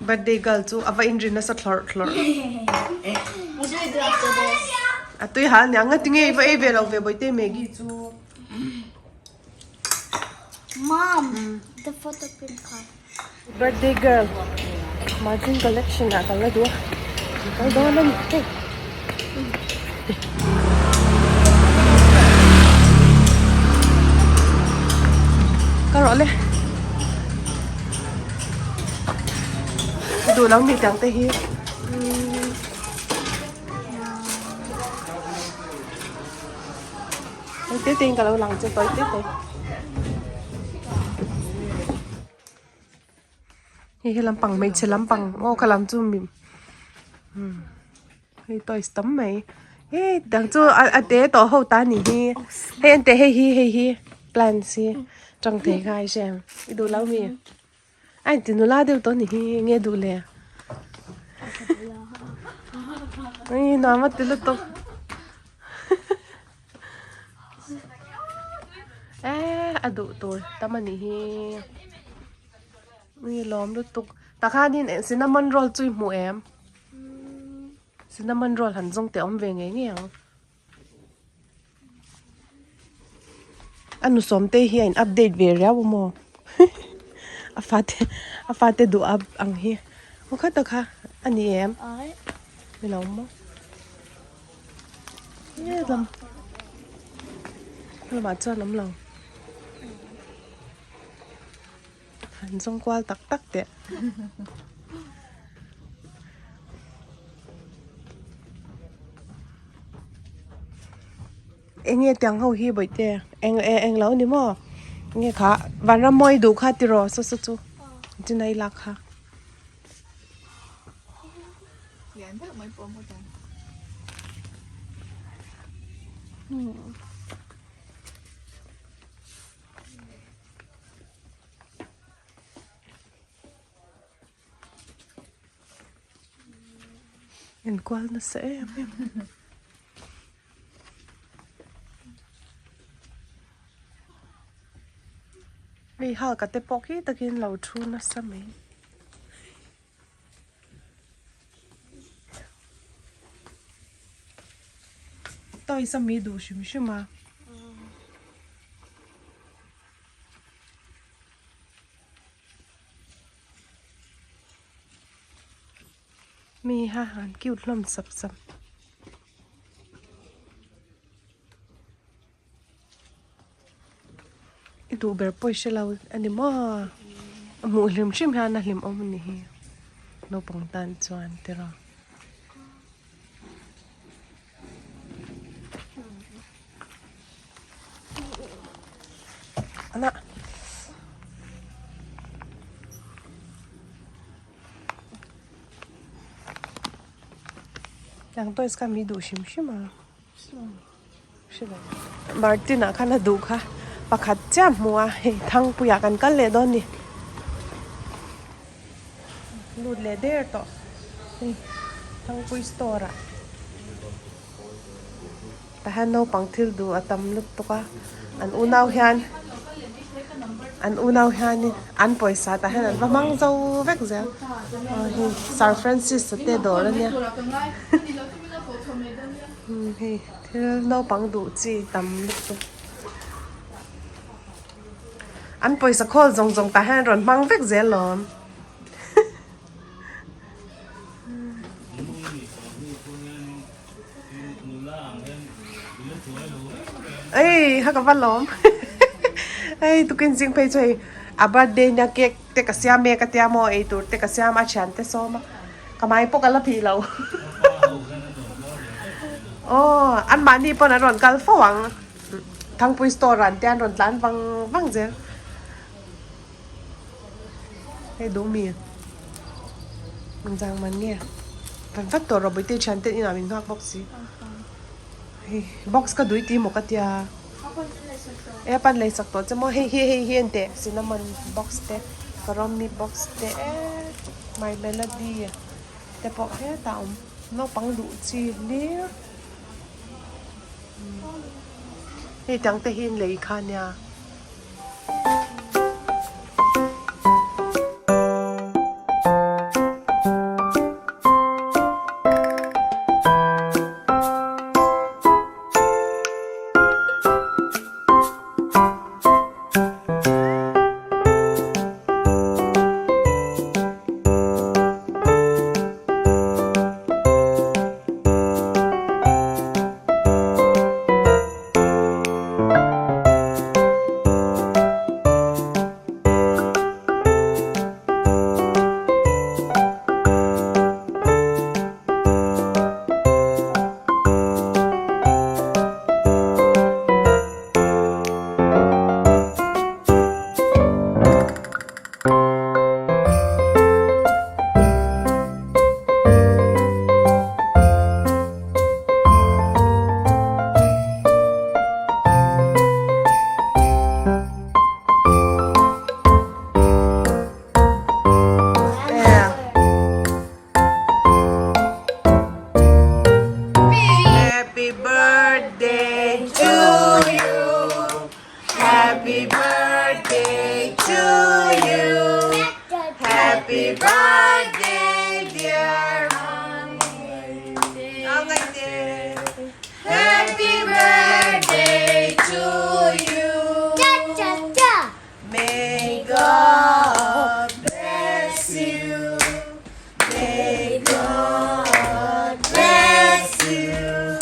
Birthday girl chu a va inri nasa thlawrh thlawrh. What do we do after this? A tui hal nia nga tinge i va ei ve lo ve Bawihte Maggie chu. Mom, the photo print card. Birthday girl Martin collection ah kan la duh a kan kal dawn a ni hei. Ka rawh le. Duh lo mi tiang te hi. Hei te te in ka lo lang che tawi te te. Hei he lampang hmeichhe lampang aw kha lam chu mi hei toys tam mai he dang chu a te tawh ho ta ni hi hei an teh hei hi hei hi plants hi tang thei kha ai hriat i duh lo mi a inti nula deuh tawh ni hi enge duh le ei nuam a ti lutuk eh a duh tur tam a nih hi mi lawm lutuk tah khanin cinnamon roll chu i hmu em cinnamon roll han zawng teh awm ve ngei ngei ang a nu sawmte hi a in update ve riau a maw a fate a fate duh ang hi aw kha tak kha a ni em ni lo maw. Nge lam lamah chuan awm lo han zawng kual tak tak teh eng nge tiang ho hi bawihte eng eng lo ni maw eng nge kha vanram mawi duh kha tiraw saw saw chu chinai lak kha. Enkual nasa em em. Hei halka te pawh khi takin lo thu nasa mai. Toys a mi duh hrim hrim a. Mi ha han cute hlawm sap sap. I duh ber pawh i hre lo a ni maw a hmuh hlim hrim hian a hlim awm a ni hi naupang tan chuan tiraw. Tiang toys kha mi duh hrim hrim a. Martin ah khan a duh kha pakhat chiah hmu a hei thangpui ah kan kal leh dawn ni lut leh der tawh hei thangpui store ah tah hian naupang thil duh a tam lutuk a an unau hian an unau hianin an pawisa tah hian an va hmang zo vek zel aw hei sir Francis a te dawr ania. Hei thil naupang duh chi tam lutuk an pawisa khawl zawng zawng tah hian rawn hmang vek zel lawm. Ei ha ka va lawm hei tukin zing phei chu hei a birthday nia cake te ka siam e ka tia maw eitur te ka siam a thian te sawm a. Ka mai pawh ka la phih lo. Aw, an mahni pawn an rawn kal fo ang. Thangpui store ah an te an rawn tlan vang vang zel. Hei duh mi. Engzang man nge. Van vat tawh rawh Bawihte thian ten inah min nghak bawk si. Hei box ka duh i ti maw ka tia. E a pan lei sak tawh che maw hei hi hei hi en teh cinnamon box te karawmi box te e my melody te pawh hetah a awm naupang duh chi hlir hei tiang te hi an lei kha nia. birthday dear Angaite Happy birthday to you Cha cha cha. May God bless you May God bless you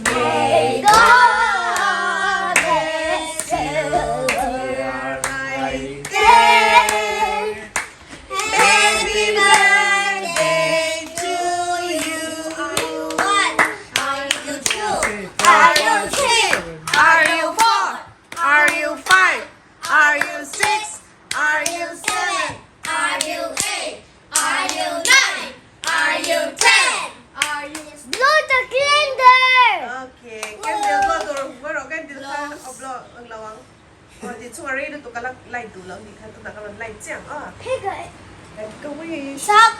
May God bless you dear Angaite Happy birthday to you Are you one? Are you two? Are you three? Are you four? Are you five? Are you six? Are you seven? Are you eight? Are you nine? Are you 10? Are you Blow the candle! Okay, candle blow tur baro candle kha o blow ang lawang. O ti chung a rei lutuk ka la light duh lo ni kha tunah ka rawn light chiang a. Pick it. Let go away. Isak!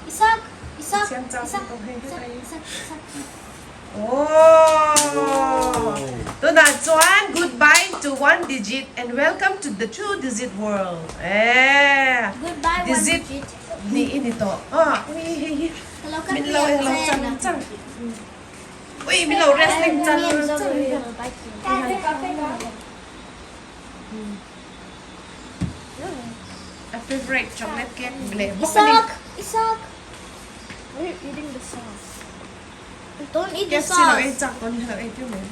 Isak! Isak! Siam chau Isak! tawh hei Isak! hei. Isak! Isak! Oh! Tunah chuan goodbye to one digit and welcome to the two digit world. Eh! Goodbye, one Digit digit. ni ini to. Ah, ui hei hi. Hello, Min lo hello chang chang. Ui min lo wrestling chang chang. A favorite chocolate cake leh bawk a ni. Isak! Isak! Why are you eating the sauce? Don't eat the KFC lo ei sauce. chak tawh ni lo ei tiu mai.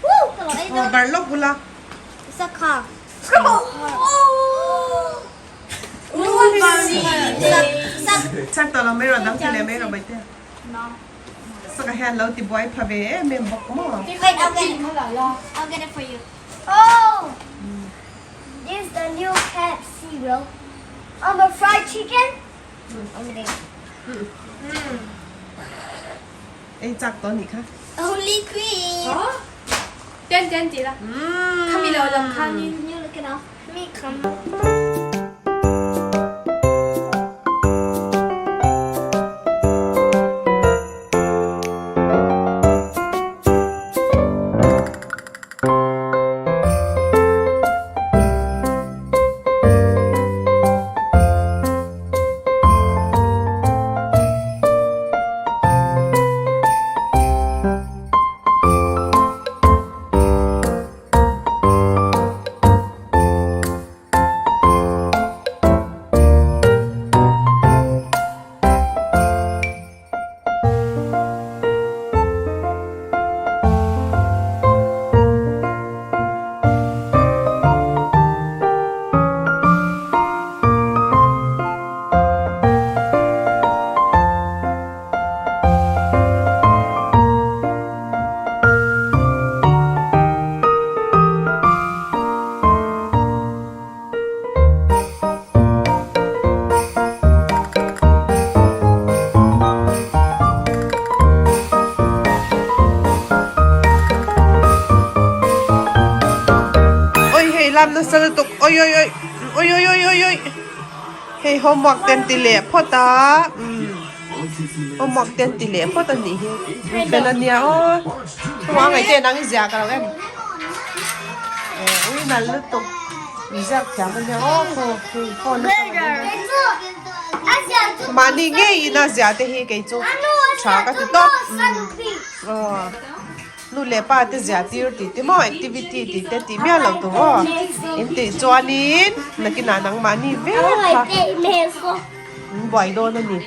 Woo! Ka lo ei Oh, dawn. bar lawk bula. Isak ha. Oh! Isak! Isak! Chak tawh lo mai rawh dang ti leh mai rawh baite. Saka hian lo ti buai pha ve em em bawk maw. Wait, I'll get it. I'll get it for you. Oh! This is the new KFC, bro. I'm a fried chicken. I'm gonna Ei chak tawh nih kha. Only cream. Ten ten ti la. Khami lo lam khanin. Can you look it off? Me come. Oi hei lam nasa lutuk oi oi oi oi oi oi oi oi hei homework ten ti leh phawt a umm homework ten ti leh phawt a nih hi fel a nia aw chungah ngaihtuah nang i ziah ka lo em eh ui nal lutuk inziak thiam a nia aw khaw hei phone atang a mahni ngeiin a ziah te hi kei chu tha ka ti tawp umm aw. Nu leh pa te ziah tir tih te maw activity tih te tih miah loh tur aw in tih chuanin nakinah nangmahni vek kha an buai dawn a ni.